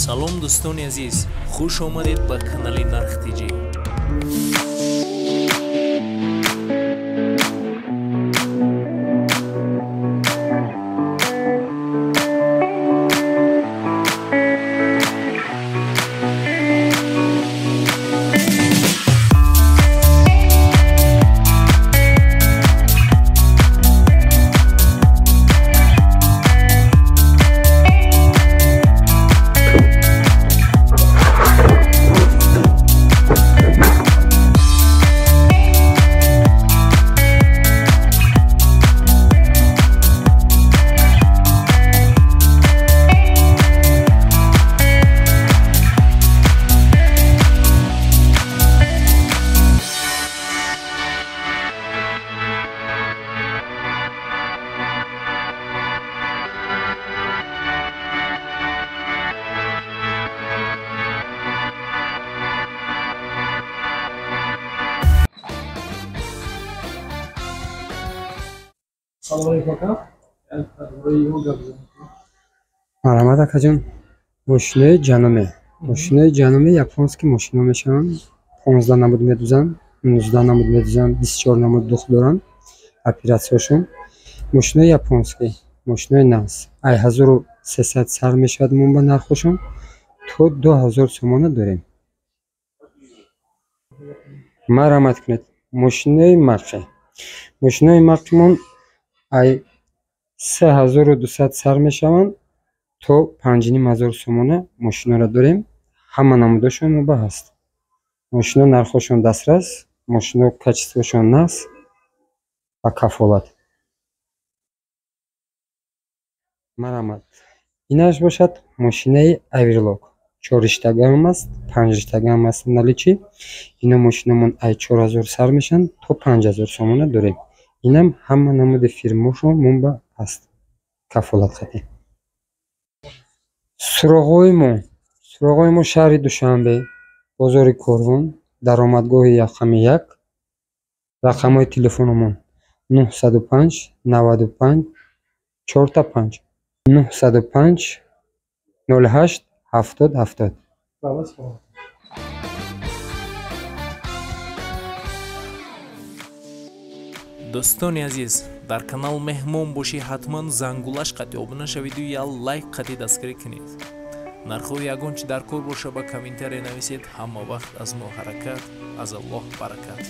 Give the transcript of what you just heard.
Салом дӯстони азиз, хуш омадед ба канали Нарх ТЖ. Салом алейкум ака. Марҳамат акаҷон. Мошинои Ҷаноме. Мошинои Ҷаноме японский мошино мешаванд. 15 намуд медузанд, 19 намуд медузанд, 24 намуд дух доранд. Оператсияшон. Мошинои японский, мошинои наз. Ай 1300 сар мешавад мон ба нархошон. То 2000 сомона дорем. Марҳамат кунед. Мошинои марқе. Мошинои марқимон ай 3200 сар мешаванд то 5500 сомона мошиноро дорем. Ҳама намудошон муба ҳаст. Мошино нархошон дастрас, мошино качествошон нағз ва кафолат. Марҳамат. Инаш бошад мошинаи Аверлок. 4 риштагаам аст, 5 риштагаам аст наличи. Ино мошиномон ай 4000 сар мешаванд то 5000 сомона дорем. Инам ҳама намуди фирмошон мунба ҳаст. Кафолат хатӣ. Суроғҳои мо шаҳри Душанбе, бозори Корвон, даромадгоҳи рақами 1, рақамҳои телефономон 905 95 45 905 08 70 70. Дӯстони азиз, дар канал меҳмон бошӣ, ҳатман зангулаш қатъи обуна шавиду я лайк қатъи дастгирӣ кунед. Нархҳои ягон чи дар кор боша, ба комментария нависед. Ҳама вақт аз мо ҳаракат, аз Аллоҳ баракат.